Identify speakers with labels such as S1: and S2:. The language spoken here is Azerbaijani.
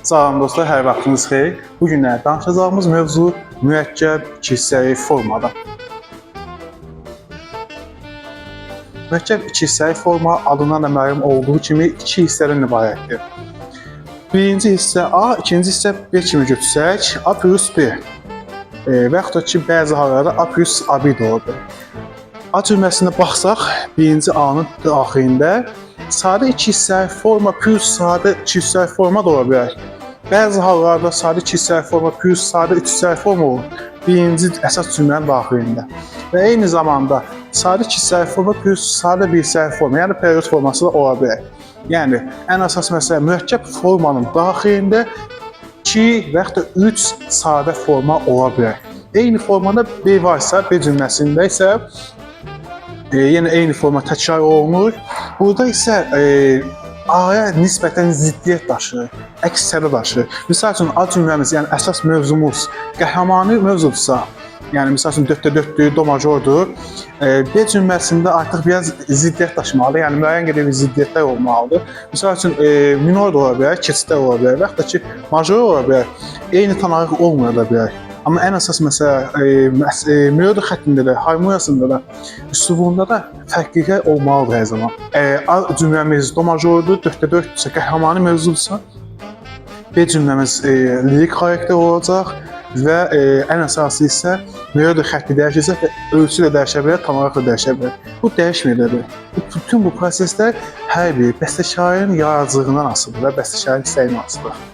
S1: Salam dostlar, hər vaxtınız xeyir. Bu günlər danışacağımız mövzu mürəkkəb iki hissəli formadır. Mürəkkəb iki hissəli forma adından da məlum olduğu kimi iki hissədən ibarətdir. Birinci hissə A, ikinci hissə B kimi götürsək, A plus B. Və yaxud da ki, bəzi hallarda A plus AB də ola bilər. A cümləsinə baxsaq, birinci A-nın daxilində sadə iki hissəli forma plus sadə iki hissəli forma da ola bilər. Bəzi hallarda sadə iki hissəli forma plus sadə üç hissəli forma olur. Birinci əsas cümlənin daxilində. Və eyni zamanda sadə iki hissəli forma plus sadə bir hissəli forma, yəni period forması da ola bilər. Yəni ən əsas məsələ mürəkkəb formanın daxilində 2 və yaxud da 3 sadə forma ola bilər. Eyni formada B varsa, B cümləsində isə yenə eyni forma təkrar olunur. Burada isə A-ya nisbətən ziddiyyət daşıyır, əks səda daşıyır. Misal üçün A cümləmiz, yəni əsas mövzumuz qəhrəmani mövzudursa, yəni misal üçün 4-də 4-dür, do majordur. B cümləsində artıq biraz ziddiyyət daşımalıdır, yəni müəyyən qədər bir ziddiyyətlər olmalıdır. Misal üçün minor da ola bilər, keçidlər ola bilər və yaxud da ki major ola bilər. Eyni tonalıq olmaya da bilər. Amma ən əsas məsələ melodiya xəttində də, harmoniyasında da, üslubunda da fərqliliklər olmalıdır hər zaman. A cümləmiz do majordur, 4-də 4 isə qəhrəmani mövzudursa, B cümləmiz lirik xarakter olacaq və ən əsası isə melodiya xətti dəyişəcək və ölçü də dəyişə bilər, tonalıq da dəyişə bilər. Bu dəyişməyə də bilər. Bütün bu proseslər hər bir bəstəkarın yaradıcılığından asılıdır və bəstəkarın istəyindən asılıdır.